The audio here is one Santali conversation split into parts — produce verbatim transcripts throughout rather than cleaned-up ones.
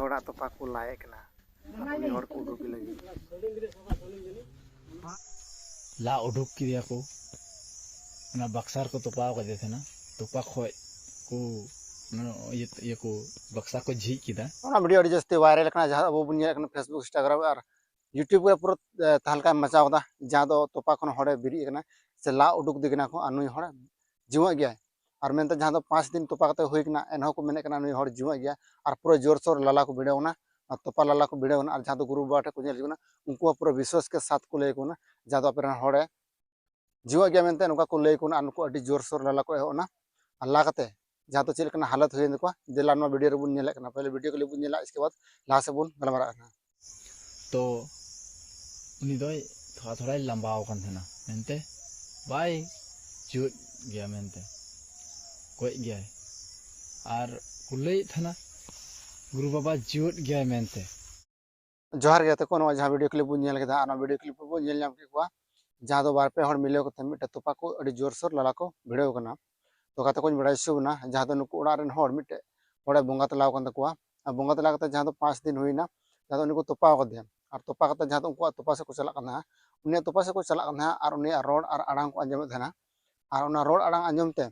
ᱚᱲᱟᱜ ᱛᱚᱯᱟ ᱠᱚ ᱞᱟᱭᱮᱫ ᱠᱟᱱᱟ᱾ ᱩᱱᱤ ᱦᱚᱲ ᱠᱚ ᱩᱰᱩᱠ ᱞᱟᱹᱜᱤᱫ ᱞᱟ ᱩᱰᱩᱠ ᱠᱮᱫᱮᱭᱟ ᱠᱚ᱾ ᱚᱱᱟ ᱵᱟᱠᱥᱟ ᱨᱮᱠᱚ ᱛᱚᱯᱟᱣ ᱠᱟᱫᱮ ᱛᱟᱦᱮᱱᱟ᱾ ᱛᱚᱯᱟ ᱠᱷᱚᱡ ᱠᱚ ᱚᱱᱟ ᱤᱭᱟᱹ ᱤᱭᱟᱹ ᱠᱚ ᱵᱟᱠᱥᱟ ᱠᱚ ᱡᱷᱤᱡ ᱠᱮᱫᱟ᱾ ᱚᱱᱟ ᱵᱷᱤᱰᱤᱭᱳ ᱟᱹᱰᱤ ᱡᱟᱹᱥᱛᱤ ᱵᱷᱟᱭᱨᱟᱞ ᱠᱟᱱᱟ, ᱡᱟᱦᱟᱸ ᱟᱵᱚ ᱵᱚᱱ ᱧᱮᱞᱮᱫ ᱠᱟᱱᱟ Facebook, Instagram ᱟᱨ YouTube ᱨᱮ ᱯᱩᱨᱟᱹ, ᱮ, ᱛᱟᱦᱞᱠᱟᱭ ᱢᱟᱪᱟᱣ ᱠᱟᱫᱟ, ᱡᱟᱦᱟᱸ ᱫᱚ ᱛᱚᱯᱟ ᱠᱷᱚᱱ ᱦᱚᱲᱮ ᱵᱮᱨᱮᱫ ᱠᱟᱱᱟ ᱥᱮ ᱞᱟ ᱩᱰᱩᱠ ᱫᱮ ᱠᱟᱱᱟ ᱠᱚ, ᱟᱨ ᱱᱩᱭ ᱦᱚᱲ ᱡᱤᱣᱮᱫ ᱜᱮᱭᱟᱭ᱾ ᱟᱨ ᱢᱮᱱᱛᱮ ᱡᱟᱦᱟᱸ ᱫᱚ ᱯᱟᱸᱪ ᱫᱤᱱ ᱛᱚᱯᱟ ᱠᱟᱛᱮ ᱦᱩᱭ ᱠᱟᱱᱟ, ᱮᱱᱦᱚᱸ ᱠᱚ ᱢᱮᱱᱮᱫ ᱠᱟᱱᱟ ᱱᱩᱭ ᱦᱚᱲ ᱡᱤᱣᱮᱫ ᱜᱮᱭᱟ᱾ ᱟᱨ ᱯᱩᱨᱟᱹ ᱡᱳᱨᱥᱳᱨ ᱞᱟᱞᱟ ᱠᱚ ᱵᱷᱤᱲᱟᱹᱣ ᱮᱱᱟ, ᱟᱨ ᱛᱚᱯᱟ ᱞᱟᱞᱟ ᱠᱚ ᱵᱷᱤᱲᱟᱹᱣ ᱮᱱᱟ᱾ ᱟᱨ ᱡᱟᱦᱟᱸ ᱫᱚ ᱜᱩᱨᱩ ᱵᱟᱵᱟ ᱴᱷᱮᱱ ᱠᱚ ᱧᱮᱞ ᱦᱚᱪᱚ ᱠᱟᱱᱟ, ᱩᱱᱠᱩ ᱦᱚᱸ ᱯᱩᱨᱟᱹ ᱵᱤᱥᱣᱟᱥ ᱠᱮ ᱥᱟᱛ ᱠᱚ ᱞᱟᱹᱭ ᱟᱠᱚ ᱠᱟᱱᱟ, ᱡᱟᱦᱟᱸ ᱫᱚ ᱟᱯᱮ ᱨᱮᱱ ᱦᱚᱲᱮ ᱡᱤᱣᱮᱫ ᱜᱮᱭᱟ ᱢᱮᱱᱛᱮ ᱱᱚᱝᱠᱟ ᱠᱚ ᱞᱟᱹᱭ ᱟᱠᱚ ᱠᱟᱱᱟ᱾ ᱟᱨ ᱱᱩᱠᱩ ᱟᱹᱰᱤ ᱡᱳᱨᱥᱳᱨ ᱞᱟᱞᱟ ᱠᱚ ᱮᱦᱚᱵ ᱮᱱᱟ᱾ ᱟᱨ ᱞᱟ ᱠᱟᱛᱮ ᱡᱟᱦᱟᱸ ᱫᱚ ᱪᱮᱫ ᱞᱮᱠᱟᱱᱟᱜ ᱦᱟᱞᱚᱛ ᱦᱩᱭᱮᱱ ᱛᱟᱠᱚᱣᱟ, ᱫᱮᱞᱟ ᱱᱚᱣᱟ ᱵᱷᱤᱰᱤᱭᱳ ᱨᱮᱵᱚᱱ ᱧᱮᱞᱮᱫ ᱠᱟᱱᱟ᱾ ᱯᱳᱭᱞᱳ ᱵᱷᱤᱰᱤᱭᱳ ᱠᱚ ᱞᱟᱹᱭ ᱵᱚᱱ ᱧᱮᱞᱟ, ᱤᱥᱠᱮ ᱵᱟᱫ ᱞᱟᱦᱟ ᱥᱮᱫ ᱵᱚᱱ ᱜᱟᱞᱢᱟᱨᱟᱜ ᱠᱟᱱᱟ᱾ ᱛᱚ ᱩᱱᱤ ᱫᱚᱭ ᱛᱷᱚᱲᱟ ᱛᱷᱚᱲᱟᱭ ᱞᱟᱸᱵᱟᱣ ᱟᱠᱟᱱ ᱛᱟᱦᱮᱱᱟ ᱢᱮᱱᱛᱮ ᱵᱟᱭ ᱡᱤᱣᱮᱫ ᱜᱮᱭᱟ ᱢᱮᱱᱛᱮ, ᱜᱚᱡ ᱜᱮᱭᱟᱭ᱾ ᱟᱨ ᱠᱚ ᱞᱟᱹᱭᱮᱫ ᱛᱟᱦᱮᱱᱟ ᱜᱩᱨᱩ ᱵᱟᱵᱟ ᱡᱤᱣᱮᱫ ᱜᱮᱭᱟᱭ ᱢᱮᱱᱛᱮ᱾ ᱡᱚᱦᱟᱨ ᱜᱮ ᱜᱟᱛᱮ ᱠᱚ, ᱱᱚᱣᱟ ᱡᱟᱦᱟᱸ ᱵᱷᱤᱰᱤᱭᱳ ᱠᱞᱤᱯ ᱵᱚᱱ ᱧᱮᱞ ᱠᱮᱫᱟ, ᱟᱨ ᱱᱚᱣᱟ ᱵᱷᱤᱰᱤᱭᱳ ᱠᱞᱤᱯ ᱨᱮᱵᱚᱱ ᱧᱮᱞ ᱧᱟᱢ ᱠᱮᱫ ᱠᱚᱣᱟ, ᱡᱟᱦᱟᱸ ᱫᱚ ᱵᱟᱨ ᱯᱮ ᱦᱚᱲ ᱢᱤᱞᱟᱹᱣ ᱠᱟᱛᱮ ᱢᱤᱫᱴᱮᱱ ᱛᱚᱯᱟ ᱠᱚ ᱟᱹᱰᱤ ᱡᱳᱨᱥᱳᱨ ᱞᱟᱞᱟ ᱠᱚ ᱵᱷᱤᱲᱟᱹᱣ ᱠᱟᱱᱟ᱾ ᱛᱚ ᱜᱟᱛᱮ ᱠᱚᱧ ᱵᱟᱲᱟᱭ ᱦᱚᱪᱚ ᱵᱚᱱᱟ, ᱡᱟᱦᱟᱸ ᱫᱚ ᱱᱩᱠᱩ ᱚᱲᱟᱜ ᱨᱮᱱ ᱦᱚᱲ ᱢᱤᱫᱴᱮᱡ ᱦᱚᱲᱮ ᱵᱚᱸᱜᱟ ᱛᱟᱞᱟᱣ ᱟᱠᱟᱱ ᱛᱟᱠᱚᱣᱟ᱾ ᱟᱨ ᱵᱚᱸᱜᱟ ᱛᱟᱞᱟ ᱠᱟᱛᱮ ᱡᱟᱦᱟᱸ ᱫᱚ ᱯᱟᱸᱪ ᱫᱤᱱ ᱦᱩᱭᱱᱟ, ᱡᱟᱦᱟᱸ ᱫᱚ ᱩᱱᱤ ᱠᱚ ᱛᱚᱯᱟᱣ ᱠᱟᱫᱮᱭᱟ᱾ ᱟᱨ ᱛᱚᱯᱟ ᱠᱟᱛᱮ ᱡᱟᱦᱟᱸ ᱫᱚ ᱩᱱᱠᱩᱣᱟᱜ ᱛᱚᱯᱟ ᱥᱮᱫ ᱠᱚ ᱪᱟᱞᱟᱜ ᱠᱟᱱ ᱛᱟᱦᱮᱸᱫ, ᱩᱱᱤᱭᱟᱜ ᱛᱚᱯᱟ ᱥᱮᱫ ᱠᱚ ᱪᱟᱞᱟᱜ ᱠᱟᱱ ᱛᱟᱦᱮᱸᱫ ᱟᱨ ᱩᱱᱤᱭᱟᱜ ᱨᱚᱲ ᱟᱨ ᱟᱲᱟᱝ ᱠᱚ ᱟᱸᱡᱚᱢᱮᱫ ᱛᱟᱦᱮᱱᱟ᱾ ᱟᱨ ᱚᱱᱟ ᱨᱚᱲ ᱟᱲᱟᱝ ᱟᱸᱡᱚᱢ ᱛᱮ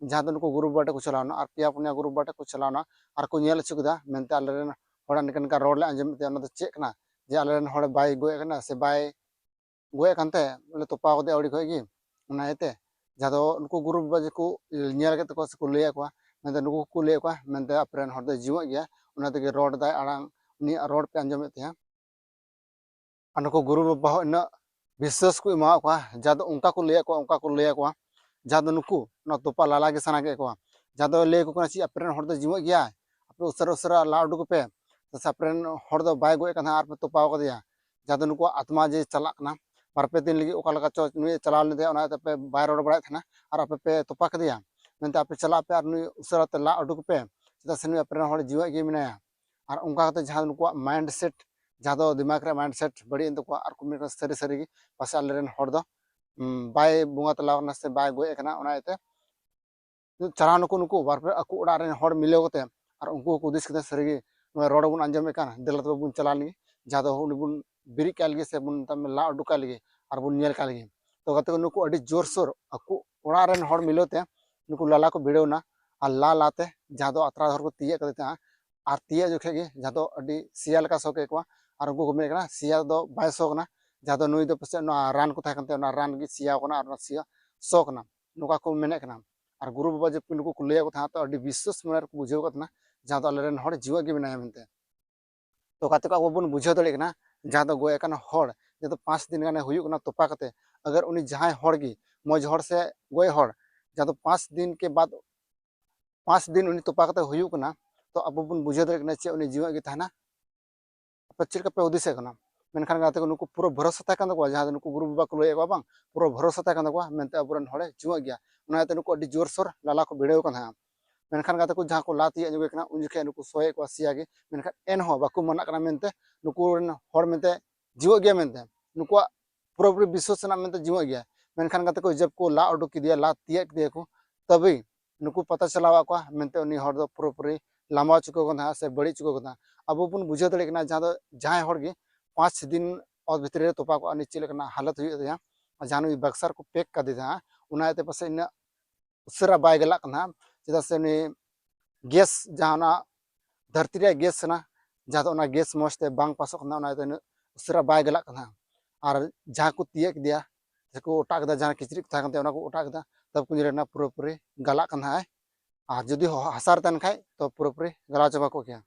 ᱡᱟᱦᱟᱸ ᱫᱚ ᱱᱩᱠᱩ ᱜᱩᱨᱩ ᱵᱟᱵᱟ ᱴᱷᱮᱱ ᱠᱚ ᱪᱟᱞᱟᱣᱱᱟ ᱟᱨ ᱯᱮᱭᱟ ᱯᱩᱱᱭᱟ ᱜᱩᱨᱩ ᱵᱟᱵᱟ ᱴᱷᱮᱱ ᱠᱚ ᱪᱟᱞᱟᱣᱱᱟ ᱟᱨ ᱠᱚ ᱧᱮᱞ ᱦᱚᱪᱚ ᱠᱮᱫᱟ ᱢᱮᱱᱛᱮ, ᱟᱞᱮ ᱨᱮᱱ ᱦᱚᱲᱟᱜ ᱱᱤᱝᱠᱟ ᱱᱤᱝᱠᱟ ᱨᱚᱲ ᱞᱮ ᱟᱸᱡᱚᱢᱮᱫ ᱛᱟᱭᱟ, ᱚᱱᱟ ᱫᱚ ᱪᱮᱫ ᱠᱟᱱᱟ? ᱡᱮ ᱟᱞᱮ ᱨᱮᱱ ᱦᱚᱲ ᱵᱟᱭ ᱜᱚᱡ ᱟᱠᱟᱱᱟ ᱥᱮ ᱵᱟᱭ ᱜᱚᱡ ᱟᱠᱟᱱ ᱛᱮ ᱵᱚᱞᱮ ᱛᱚᱯᱟᱣ ᱠᱟᱫᱮᱭᱟ ᱟᱹᱣᱲᱤ ᱠᱷᱚᱡ ᱜᱮ᱾ ᱚᱱᱟ ᱤᱭᱟᱹᱛᱮ ᱡᱟᱦᱟᱸ ᱫᱚ ᱱᱩᱠᱩ ᱜᱩᱨᱩ ᱵᱟᱵᱟ ᱡᱮᱠᱚ ᱧᱮᱞ ᱠᱮᱫ ᱛᱟᱠᱚᱣᱟ ᱥᱮᱠᱚ ᱞᱟᱹᱭᱟᱫ ᱠᱚᱣᱟ, ᱢᱮᱱᱛᱮ ᱱᱩᱠᱩ ᱠᱚᱠᱚ ᱞᱟᱹᱭᱟᱫ ᱠᱚᱣᱟ, ᱢᱮᱱᱛᱮ ᱟᱯᱮ ᱨᱮᱱ ᱦᱚᱲ ᱫᱚᱭ ᱡᱤᱣᱮᱫ ᱜᱮᱭᱟ, ᱚᱱᱟ ᱛᱮᱜᱮ ᱨᱚᱲ ᱫᱟᱭ, ᱟᱲᱟᱝ, ᱩᱱᱤᱭᱟᱜ ᱨᱚᱲ ᱯᱮ ᱟᱸᱡᱚᱢᱮᱫ ᱛᱟᱭᱟ᱾ ᱟᱨ ᱱᱩᱠᱩ ᱜᱩᱨᱩ ᱵᱟᱵᱟ ᱦᱚᱸ ᱩᱱᱟᱹᱜ ᱵᱤᱥᱥᱟᱹᱥ ᱠᱚ ᱮᱢᱟᱣᱟᱫ ᱠᱚᱣᱟ, ᱡᱟᱦᱟᱸ ᱫᱚ ᱚᱱᱠᱟ ᱠᱚ ᱞᱟᱹᱭᱟᱫ ᱠᱚᱣᱟ, ᱚᱱᱠᱟ ᱠᱚ ᱞᱟᱹᱭᱟᱫ ᱠᱚᱣᱟ, ᱡᱟᱦᱟᱸ ᱫᱚ ᱱᱩᱠᱩ ᱚᱱᱟ ᱛᱚᱯᱟ ᱞᱟᱞᱟ ᱜᱮ ᱥᱟᱱᱟ ᱠᱮᱫ ᱠᱚᱣᱟ᱾ ᱡᱟᱦᱟᱸ ᱫᱚ ᱞᱟᱹᱭ ᱟᱠᱚ ᱠᱟᱱᱟ, "ᱪᱮᱫ ᱟᱯᱮ ᱨᱮᱱ ᱦᱚᱲ ᱫᱚ ᱡᱤᱣᱮᱫ ᱜᱮᱭᱟᱭ? ᱟᱯᱮ ᱩᱥᱟᱹᱨᱟ ᱩᱥᱟᱹᱨᱟ ᱞᱟ ᱩᱰᱩᱠ ᱟᱯᱮ, ᱪᱮᱫᱟᱜ ᱥᱮ ᱟᱯᱮ ᱨᱮᱱ ᱦᱚᱲ ᱫᱚ ᱵᱟᱭ ᱜᱚᱡ ᱟᱠᱟᱱᱟ ᱟᱨ ᱯᱮ ᱛᱚᱯᱟᱣ ᱠᱟᱫᱮᱭᱟ᱾" ᱡᱟᱦᱟᱸ ᱫᱚ ᱱᱩᱠᱩᱣᱟᱜ ᱟᱛᱢᱟ ᱡᱮ ᱪᱟᱞᱟᱜ ᱠᱟᱱᱟ, ᱵᱟᱨ ᱯᱮ ᱫᱤᱱ ᱞᱟᱹᱜᱤᱫ ᱚᱠᱟ ᱞᱮᱠᱟ ᱪᱚ ᱱᱩᱭ ᱪᱟᱞᱟᱣ ᱞᱮᱱ ᱛᱟᱭᱟ, ᱚᱱᱟ ᱤᱭᱟᱹᱛᱮ ᱟᱯᱮ ᱵᱟᱭ ᱨᱚᱲ ᱵᱟᱲᱟᱭᱮᱫ ᱛᱟᱦᱮᱱᱟ ᱟᱨ ᱟᱯᱮ ᱯᱮ ᱛᱚᱯᱟ ᱠᱮᱫᱮᱭᱟ, ᱢᱮᱱᱛᱮ ᱟᱯᱮ ᱪᱟᱞᱟᱜ ᱯᱮ ᱟᱨ ᱱᱩᱭ ᱩᱥᱟᱹᱨᱟ ᱛᱮ ᱞᱟ ᱩᱰᱩᱠ ᱯᱮ, ᱪᱮᱫᱟᱜ ᱥᱮ ᱱᱩᱭ ᱟᱯᱮ ᱨᱮᱱ ᱦᱚᱲ ᱡᱤᱣᱮᱫ ᱜᱮ ᱢᱮᱱᱟᱭᱟ᱾ ᱟᱨ ᱚᱱᱠᱟ ᱠᱟᱛᱮ ᱡᱟᱦᱟᱸ ᱫᱚ ᱱᱩᱠᱩᱣᱟᱜ ᱢᱟᱭᱤᱱᱰ ᱥᱮᱴ, ᱡᱟᱦᱟᱸ ᱫᱚ ᱫᱤᱢᱟᱜᱽ ᱨᱮᱭᱟᱜ ᱢᱟᱭᱤᱱᱰ ᱥᱮᱴ ᱵᱟᱹᱲᱤᱡ ᱮᱱ ᱛᱟᱠᱚᱣᱟ ᱟᱨ ᱠᱚ ᱢᱮᱱ ᱠᱟᱱᱟ, ᱥᱟᱹᱨᱤ ᱥᱟᱹᱨᱤ ᱜᱮ ᱯᱟᱥᱮᱡ ᱟᱞᱮ ᱨᱮᱱ ᱦᱚᱲ ᱫᱚ, ᱩᱢ, ᱵᱟᱭ ᱵᱚᱸᱜᱟ ᱛᱟᱞᱟ ᱟᱠᱟᱱᱟ ᱥᱮ ᱵᱟᱭ ᱜᱚᱡ ᱟᱠᱟᱱᱟ᱾ ᱚᱱᱟ ᱤᱭᱟᱹᱛᱮ ᱪᱟᱞᱟᱣ ᱱᱩᱠᱩ, ᱱᱩᱠᱩ ᱵᱟᱨ ᱯᱮ ᱟᱠᱚ ᱚᱲᱟᱜ ᱨᱮᱱ ᱦᱚᱲ ᱢᱤᱞᱟᱹᱣ ᱠᱟᱛᱮ, ᱟᱨ ᱩᱱᱠᱩ ᱦᱚᱸᱠᱚ ᱦᱩᱫᱤᱥ ᱠᱮᱫᱟ, ᱥᱟᱹᱨᱤ ᱜᱮ ᱱᱚᱣᱟ ᱨᱚᱲ ᱵᱚᱱ ᱟᱸᱡᱚᱢᱮᱫ ᱠᱟᱱ, ᱫᱮᱞᱟ ᱛᱚᱵᱮ ᱵᱚᱱ ᱪᱟᱞᱟᱣ ᱞᱮᱱᱜᱮ, ᱡᱟᱦᱟᱸ ᱫᱚ ᱩᱱᱤ ᱵᱚᱱ ᱵᱮᱨᱮᱫ ᱠᱟᱭ ᱞᱟᱹᱜᱤᱫ ᱥᱮ ᱵᱚᱱ ᱢᱮᱛᱟᱜ ᱢᱮ ᱞᱟ ᱩᱰᱩᱠ ᱠᱟᱭ ᱞᱟᱹᱜᱤᱫ ᱟᱨ ᱵᱚᱱ ᱧᱮᱞ ᱠᱟᱭ ᱞᱟᱹᱜᱤᱫ᱾ ᱛᱚ ᱜᱟᱛᱮ ᱠᱚ, ᱱᱩᱠᱩ ᱟᱹᱰᱤ ᱡᱳᱨᱥᱳᱨ ᱟᱠᱚ ᱚᱲᱟᱜ ᱨᱮᱱ ᱦᱚᱲ ᱢᱤᱞᱟᱹᱣ ᱛᱮ ᱱᱩᱠᱩ ᱞᱟᱞᱟ ᱠᱚ ᱵᱷᱤᱲᱟᱹᱣ ᱮᱱᱟ ᱟᱨ ᱞᱟ ᱞᱟ ᱛᱮ ᱡᱟᱦᱟᱸ ᱫᱚ ᱟᱛᱨᱟ ᱦᱚᱨ ᱠᱚ ᱛᱤᱭᱟᱹᱜ ᱠᱟᱫᱮ ᱛᱟᱦᱮᱸᱜᱼᱟ᱾ ᱟᱨ ᱛᱤᱭᱟᱹᱜ ᱡᱚᱠᱷᱮᱡ ᱜᱮ ᱡᱟᱦᱟᱸ ᱫᱚ ᱟᱹᱰᱤ ᱥᱮᱭᱟ ᱞᱮᱠᱟ ᱥᱚ ᱠᱮᱫ ᱠᱚᱣᱟ ᱟᱨ ᱩᱱᱠᱩ ᱠᱚ ᱢᱮᱱᱮᱫ ᱠᱟᱱᱟ, ᱥᱮᱭᱟ ᱫᱚ ᱵᱟᱭ ᱥᱚ ᱠᱟᱱᱟ, ᱡᱟᱦᱟᱸ ᱫᱚ ᱱᱩᱭ ᱫᱚ ᱯᱟᱥᱮᱡ ᱱᱚᱣᱟ ᱨᱟᱱ ᱠᱚ ᱛᱟᱦᱮᱸ ᱠᱟᱱ ᱛᱟᱭᱟ, ᱚᱱᱟ ᱨᱟᱱ ᱜᱮ ᱥᱮᱭᱟᱣ ᱠᱟᱱᱟ ᱟᱨ ᱚᱱᱟ ᱥᱮᱭᱟ ᱥᱚ ᱠᱟᱱᱟ, ᱱᱚᱝᱠᱟ ᱠᱚ ᱢᱮᱱᱮᱫ ᱠᱟᱱᱟ᱾ ᱟᱨ ᱜᱩᱨᱩ ᱵᱟᱵᱟ ᱡᱚᱵ ᱱᱩᱠᱩ ᱠᱚ ᱞᱟᱹᱭᱟᱠᱚ ᱛᱟᱦᱮᱸᱫ, ᱛᱚ ᱟᱹᱰᱤ ᱵᱤᱥᱥᱟᱹᱥ ᱢᱚᱱᱮ ᱨᱮᱠᱚ ᱵᱩᱡᱷᱟᱹᱣ ᱠᱟᱫ ᱛᱟᱦᱮᱱᱟ, ᱡᱟᱦᱟᱸ ᱫᱚ ᱟᱞᱮᱨᱮᱱ ᱦᱚᱲ ᱡᱤᱣᱮᱫ ᱜᱮ ᱢᱮᱱᱟᱭᱟ ᱢᱮᱱᱛᱮ᱾ ᱛᱚ ᱜᱟᱛᱮ ᱠᱚ, ᱟᱵᱚ ᱵᱚᱱ ᱵᱩᱡᱷᱟᱹᱣ ᱫᱟᱲᱮᱭᱟᱜ ᱠᱟᱱᱟ, ᱡᱟᱦᱟᱸ ᱫᱚ ᱜᱚᱡ ᱟᱠᱟᱱ ᱦᱚᱲ ᱡᱟᱦᱟᱸ ᱫᱚ ᱯᱟᱸᱪ ᱫᱤᱱ ᱜᱟᱱᱮ ᱦᱩᱭᱩᱜ ᱠᱟᱱᱟ ᱛᱚᱯᱟ ᱠᱟᱛᱮ, ᱟᱜᱟᱨ ᱩᱱᱤ ᱡᱟᱦᱟᱸᱭ ᱦᱚᱲ ᱜᱮ, ᱢᱚᱡᱽ ᱦᱚᱲ ᱥᱮ ᱜᱚᱡ ᱦᱚᱲ, ᱡᱟᱦᱟᱸ ᱫᱚ ᱯᱟᱸᱪ ᱫᱤᱱ ᱠᱮ ᱵᱟᱫ, ᱯᱟᱸᱪ ᱫᱤᱱ ᱩᱱᱤ ᱛᱚᱯᱟ ᱠᱟᱛᱮ ᱦᱩᱭᱩᱜ ᱠᱟᱱᱟ, ᱛᱚ ᱟᱵᱚ ᱵᱚᱱ ᱵᱩᱡᱷᱟᱹᱣ ᱫᱟᱲᱮᱭᱟᱜ ᱠᱟᱱᱟ ᱪᱮᱫ ᱩᱱᱤ ᱡᱤᱣᱮᱫ ᱜᱮ ᱛᱟᱦᱮᱱᱟ? ᱟᱯᱮ ᱪᱮᱫ ᱞᱮᱠᱟ ᱯᱮ ᱦᱩᱫᱤᱥᱮᱫ ᱠᱟᱱᱟ? ᱢᱮᱱᱠᱷᱟᱱ ᱜᱟᱛᱮ ᱠᱚ, ᱱᱩᱠᱩ ᱯᱩᱨᱟᱹ ᱵᱷᱚᱨᱚᱥᱟ ᱛᱟᱦᱮᱸ ᱠᱟᱱ ᱛᱟᱠᱚᱣᱟ, ᱡᱟᱦᱟᱸ ᱫᱚ ᱱᱩᱠᱩ ᱜᱩᱨᱩ ᱵᱟᱵᱟ ᱠᱚ ᱞᱟᱹᱭᱮᱫ ᱠᱚᱣᱟ ᱵᱟᱝ, ᱯᱩᱨᱟᱹ ᱵᱷᱚᱨᱚᱥᱟ ᱛᱟᱦᱮᱸ ᱠᱟᱱ ᱛᱟᱠᱚᱣᱟ ᱢᱮᱱᱛᱮ ᱟᱵᱚᱨᱮᱱ ᱦᱚᱲᱮ ᱡᱤᱣᱮᱫ ᱜᱮᱭᱟ᱾ ᱚᱱᱟ ᱤᱭᱟᱹᱛᱮ ᱱᱩᱠᱩ ᱟᱹᱰᱤ ᱡᱳᱨᱥᱳᱨ ᱞᱟᱞᱟ ᱠᱚ ᱵᱷᱤᱲᱟᱹᱣ ᱠᱟᱱ ᱛᱟᱦᱮᱸᱜᱼᱟ᱾ ᱢᱮᱱᱠᱷᱟᱱ ᱜᱟᱛᱮ ᱠᱚ, ᱡᱟᱦᱟᱸ ᱠᱚ ᱞᱟ ᱛᱤᱭᱟᱹᱜ ᱧᱚᱜ ᱠᱟᱱᱟ, ᱩᱱ ᱡᱚᱠᱷᱮᱡ ᱱᱩᱠᱩ ᱥᱚᱭᱮᱫ ᱠᱚᱣᱟ ᱥᱮᱭᱟ ᱜᱮ, ᱢᱮᱱᱠᱷᱟᱱ ᱮᱱᱦᱚᱸ ᱵᱟᱠᱚ ᱢᱟᱱᱟᱜ ᱠᱟᱱᱟ ᱢᱮᱱᱛᱮ, ᱱᱩᱠᱩ ᱨᱮᱱ ᱦᱚᱲ ᱢᱮᱱᱛᱮ ᱡᱤᱣᱮᱫ ᱜᱮᱭᱟ ᱢᱮᱱᱛᱮ, ᱱᱩᱠᱩᱣᱟᱜ ᱯᱩᱨᱟᱹᱯᱩᱨᱤ ᱵᱤᱥᱥᱟᱹᱥ ᱨᱮᱱᱟᱜ ᱢᱮᱱᱛᱮ ᱡᱤᱣᱮᱫ ᱜᱮᱭᱟ᱾ ᱢᱮᱱᱠᱷᱟᱱ ᱜᱟᱛᱮ ᱠᱚ, ᱡᱚᱵ ᱠᱚ ᱞᱟ ᱩᱰᱩᱠ ᱠᱮᱫᱮᱭᱟ, ᱞᱟ ᱛᱤᱭᱟᱹᱜ ᱠᱮᱫᱮᱭᱟ ᱠᱚ, ᱛᱚᱵᱮ ᱱᱩᱠᱩ ᱯᱟᱛᱟ ᱪᱟᱞᱟᱣᱟᱫ ᱠᱚᱣᱟ ᱢᱮᱱᱛᱮ ᱩᱱᱤ ᱦᱚᱲ ᱫᱚ ᱯᱩᱨᱟᱹᱯᱩᱨᱤ ᱞᱟᱢᱵᱟ ᱦᱚᱪᱚ ᱠᱚ ᱠᱟᱱᱟ ᱥᱮ ᱵᱟᱹᱲᱤᱡ ᱦᱚᱪᱚ ᱠᱚ ᱠᱟᱱᱟ᱾ ᱟᱵᱚ ᱵᱚᱱ ᱵᱩᱡᱷᱟᱹᱣ ᱫᱟᱲᱮᱭᱟᱜ ᱠᱟᱱᱟ, ᱡᱟᱦᱟᱸ ᱫᱚ ᱡᱟᱦᱟᱸᱭ ᱦᱚᱲ ᱜᱮ ᱯᱟᱸᱪ ᱫᱤᱱ ᱚᱛ ᱵᱷᱤᱛᱨᱤ ᱨᱮ ᱛᱚᱯᱟ ᱠᱚᱜᱼᱟ, ᱩᱱᱤ ᱪᱮᱫ ᱞᱮᱠᱟᱱᱟᱜ ᱦᱟᱞᱚᱛ ᱦᱩᱭᱩᱜ ᱛᱟᱭᱟ, ᱟᱨ ᱡᱟᱦᱟᱸ ᱱᱩᱭ ᱵᱟᱠᱥᱟᱨ ᱠᱚ ᱯᱮᱠ ᱠᱟᱫᱮ ᱛᱟᱦᱮᱸᱜᱼᱟ, ᱚᱱᱟ ᱤᱭᱟᱹᱛᱮ ᱯᱟᱥᱮᱡ ᱤᱱᱟᱹᱜ ᱩᱥᱟᱹᱨᱟ ᱵᱟᱭ ᱜᱟᱞᱟᱜ ᱠᱟᱱᱟ, ᱪᱮᱫᱟᱜ ᱥᱮ ᱩᱱᱤ ᱜᱮᱥ, ᱡᱟᱦᱟᱸ ᱚᱱᱟ ᱫᱷᱟᱹᱨᱛᱤ ᱨᱮᱭᱟᱜ ᱜᱮᱥ ᱠᱟᱱᱟ, ᱡᱟᱦᱟᱸ ᱫᱚ ᱚᱱᱟ ᱜᱮᱥ ᱢᱚᱡᱽ ᱛᱮ ᱵᱟᱝ ᱯᱟᱥᱚᱜ ᱠᱟᱱᱟ, ᱚᱱᱟ ᱤᱭᱟᱹᱛᱮ ᱩᱱᱟᱹᱜ ᱩᱥᱟᱹᱨᱟ ᱵᱟᱭ ᱜᱟᱞᱟᱜ ᱠᱟᱱᱟ᱾ ᱟᱨ ᱡᱟᱦᱟᱸ ᱠᱚ ᱛᱤᱭᱟᱹᱜ ᱠᱮᱫᱮᱭᱟ, ᱥᱮᱠᱚ ᱚᱴᱟᱜ ᱠᱮᱫᱟ, ᱡᱟᱦᱟᱸ ᱠᱤᱪᱨᱤᱡ ᱠᱚ ᱛᱟᱦᱮᱸ ᱠᱟᱱ ᱛᱟᱭᱟ, ᱚᱱᱟ ᱠᱚ ᱚᱴᱟᱜ ᱠᱮᱫᱟ, ᱛᱟᱵ ᱠᱚ ᱧᱮᱞ ᱮᱱᱟ ᱯᱩᱨᱟᱹᱯᱩᱨᱤ ᱜᱟᱞᱟᱜ ᱠᱟᱱᱟ ᱦᱟᱸᱜ᱾ ᱟᱨ ᱡᱩᱫᱤ ᱦᱚ-, ᱦᱟᱥᱟ ᱨᱮ ᱛᱟᱦᱮᱱ ᱠᱷᱟᱡ, ᱛᱚ ᱯᱩᱨᱟᱹᱯᱩᱨᱤ ᱜᱟᱞᱟᱣ ᱪᱟᱵᱟ ᱠᱚᱜ ᱜᱮᱭᱟ᱾